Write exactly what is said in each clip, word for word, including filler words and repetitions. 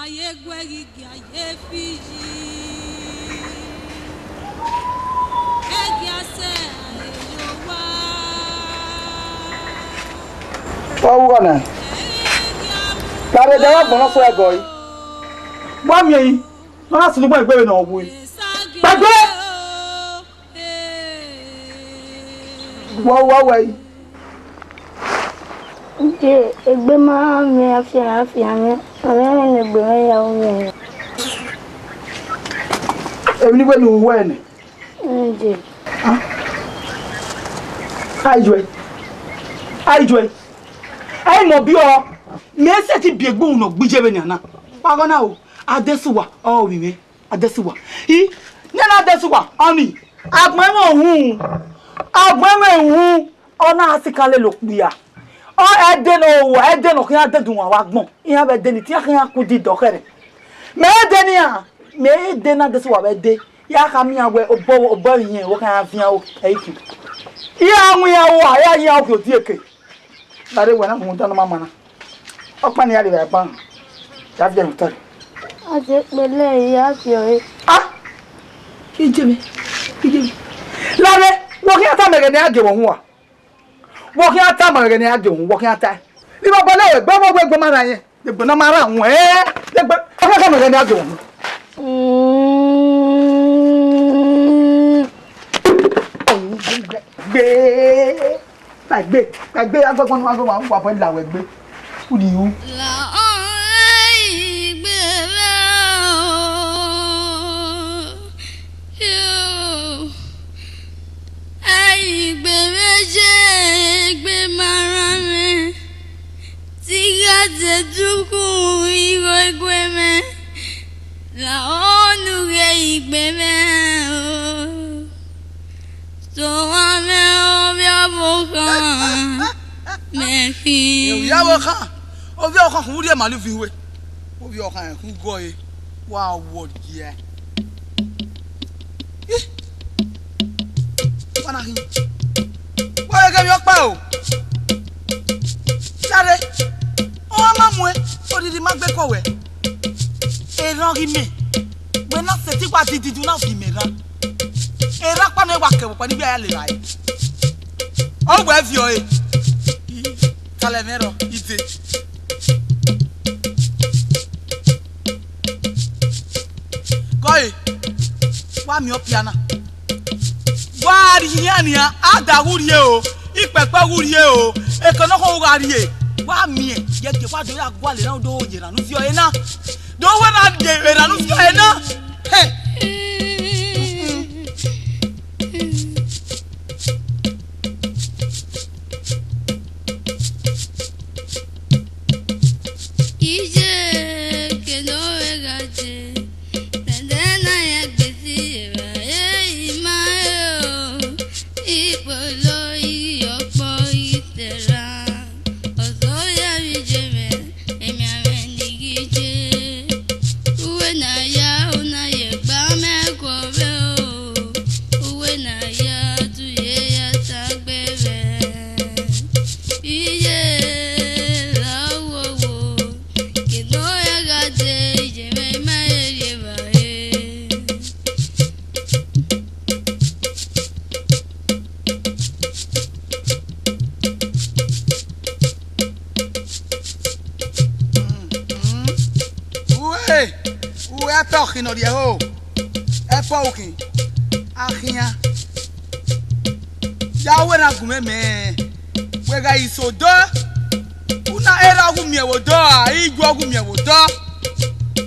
Ye guẹ ghi gia ye Fiji. Ẹgia sẹ aye yo wa. Wa wu ọna. Ẹgia mu. Kare da wa gbọnọ fo ẹgọ yi. Wa miẹn yi. Ọ na sunu gbọn egbe vbe ne ọ wu. Ẹsa gbẹgbe. Wa wa wa yi. Je egbe ma mwẹ afian afian mwẹ, ọ mwẹ ne egbe mwẹ ya wu mwẹ. Emwi ni wẹ ne u wẹ nẹ? Nje. Aijuẹ. Aijuẹ. Ai mọ biọ. Mẹ sẹtin biẹ egbe unu ne ọ gbe iye vbenian na. Wa gha na o. Adesuwa, ọ vbe mwẹ. Adesuwa. I, nene Adesuwa, ọnii, agbọn ẹmwẹ uhunmwu, agbọn ẹmwẹ uhunmwu, ọ na sikan lele okpia. Ọ, ẹdẹ ne ọ, ẹdẹ ne ọ khian dẹdẹ uwan vbe agbọn, iran vbe ẹdẹ ni, te iran khian ku di dọ khẹrẹ. Mẹ ẹdẹ nian, mẹ ẹdẹ ne Adesuwa vbe ẹdẹ, ya khama iran wẹ obọ, obọ ẹre iran, wẹ khian vian o, ẹ i khin. Iran mu iran ua, iran yi iran okhian odieke. Lare wẹ na rhunmwuda ne ọ ma ma na. Ọkpa ne I ya rri vbe ẹban, ya viọ ẹre otọ. A dẹ kpẹlẹ, I ya viọ ẹre. Ah! Iye mwẹ, iye mwẹ. Lare, wẹ ọ khian tama ẹghẹ ne I ya gie wẹ uhunmwu a? Wẹ ọ khian tama ẹghẹ ne I ya gie uhunmwu, wẹ ọ khian tae. Ni vbe ọgbẹlẹ wẹ, gbe ọmọ wẹ gbe ma rran yẹn. Degbe ne ọ ma rran wẹ, degbe, ọ khian tama ẹghẹ ne I ya gie wẹ uhunmwu. Mm. Gbe. Kpaegbe, kpaegbe, agbọgbọn ne u ma ghe wa, wa bọ la wẹ egbe. Udi ru. La ọnrẹn igbe mwẹ o, yo. Ẹ igbe mwẹ ye, egbe ma rran mwẹ. Te I gha zẹ dukhunmwu igho egbe mwẹ, la ọnrẹn igbe mwẹ o. Sẹ ọmwa mwẹ ovbi ọvbokhan mẹ khin. Ovbi ọvbokhan, ovbi ọvbokhan khun vbe urrie emwa ne uvin hue. Ovbi ọvbokhan khun gọe, wa wọ giẹ. Ih! Wa na khin. Wa ghe ghe emwi ọkpa o. Sare, ọ ma muẹn, odidi ma gbe kọ wẹ. Erhan ọghe imẹ, wẹ na sẹtin wa dididi na viọ imẹ erhan. Erhan ọkpa nọ wa kẹ vbe okpia ne I ya lele rae. Ọ wẹ viọ ẹre. Talẹ mwẹ rrọọ, I dee. Gọe, wa miẹn ọpia na. Wa rhie iran nian, ada ghu rrie o, ikpẹkpẹ ghu rrie o, eke nọkhọn u gha rrie. Wa miẹn, yẹ gie wa do ya gualọ erhan do ye erhan ne u viọ ẹre na. Do wẹ na ye erhan ne u viọ ẹre na. Hẹ. Iye ke ne ọ vbe gha je, ẹdẹ na ya gbe si evba, ehi ma he o, ikpolo ighi ọkpọ ghi te ra, ọzọ ya vbe je mwẹ, emianmwẹ ni ghi je. Uwẹ ne a ya, u na ye gba mẹ guọghọ o, uwẹ ne a ya, tu ye ya ta gbe vbe. Iye ra wowo, ke ne ọ ya gha de, iye mwẹ ma he rri evbare. Uwe, uwe ẹpẹ ọkhin ne ọ rhie ẹho, ẹpẹ ọkhin, a khian. Ya wẹ na gu mwẹ mẹ, wẹ gha iso dọ, u na erha ọghe umiẹn vbe odọ ra, ijuẹ ọghe umiẹn vbe odọ.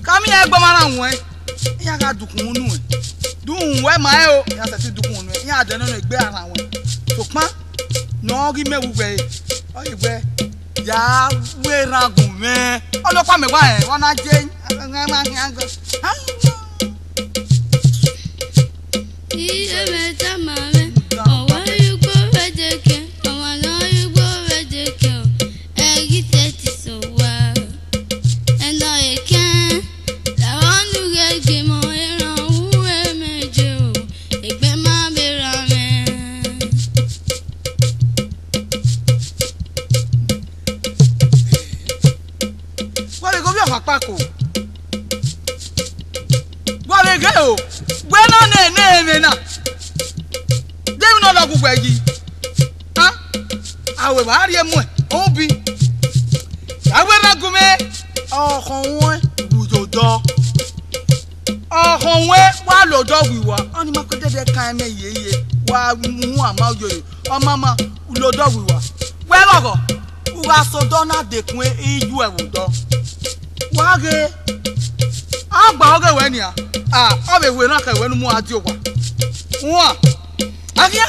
Ka miẹn ẹgbẹe ọmwa na wọn, iran gha dukhunmwu nuẹn. Dukhunmwu wẹ ma rẹn o, iran sẹtin dukhunmwu nuẹn, iran dẹ nene egbe a rhan wẹ. Sokpan, ne ọ ghi mẹ vbe uwẹ, ọ ye wẹ, ya wẹ erhan gu mwẹ. Ọnọkpa mẹ wa rẹn, wa na je, ma khian gan. Iye mwẹ tama mwẹ, ọmwa ye ugbo vbe deke, ọmwa ne ọ ye ugbo vbe deke o, ẹ ghi sẹtin sẹ owa. Ẹnọ ekẹn, lahọ ne u ghẹ gie mọ erhan uwu ẹmwẹ je o, egbe ma vbe rran mwẹ. Wa vbe ghe ovbi ọkhan kpako. Ghe o, wẹ na nẹ ne ẹmwẹ na. De emwi ne ọ lọghọ uwẹ yi? A, a wẹ vbe a rhie muẹn, ubi. A wẹ na gu mwẹ, ọkhọn ruẹn wu ye odọ. Ọkhọn ruẹn wa la odọ wi wa. Ọni ma kue dẹdẹ kan ẹmwẹ yeye, wa mu ama oyoyo. Ọ ma ma, u la odọ wi wa. Wẹ ghọghọ, u gha sẹ odọ na dekun iyu ẹvbo odọ. Wa ghe, a gba ọghe wẹ nian. A, ọ vbe werriẹ khẹ wẹ ne u mu a die owa. Wan, a khian.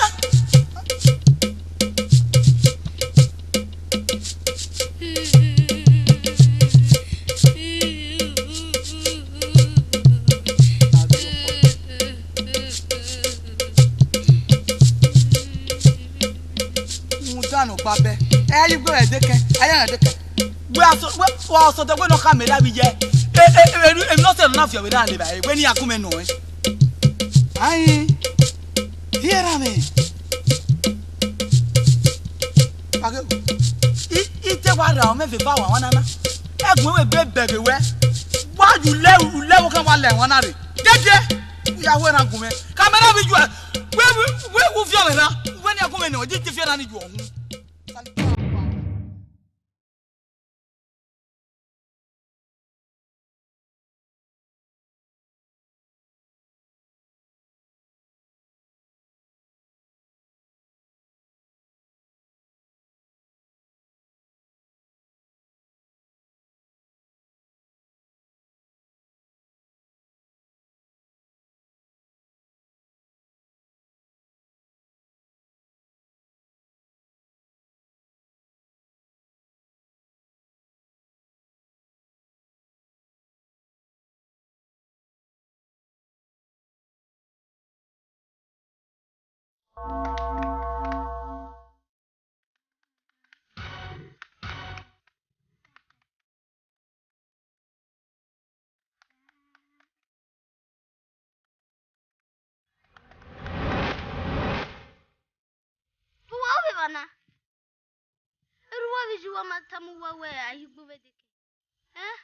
Rhunmwuda ne ọ gba bẹ, ẹ i gbe ẹdẹ kẹ, ẹ i ya ẹdẹ kẹ. Wẹ a sọ, wẹ, wa sọ dẹ wẹ ne ọ khama erha vbe iye. E, e, e, emwi ne ọ sẹ ne ọ na fi ọvbokhan lele evbare, wẹ ne iran gu mwẹ nọ ẹn. Ain, rhie erha mwẹ. Page, I, I te wa ra ọmọ ẹvbo eva wa wan nana. Ẹgun wẹ be bẹghe wẹ. Wa ju lẹ, u lẹ vbe okhan wa lẹ wan na rre. Dede, u ya hu erhan gu mwẹ. Khama erha vbe iye, wẹ, wẹ, wẹ, u viọ mwẹ na. Wẹ ne iran gu mwẹ nọ, di te fi erha ni ju ọhun. Vbe uwa vbe evba na? Erha uwa vbe iye uwa ma tama uwa wẹ a ye igbe vbe deke? Ẹn?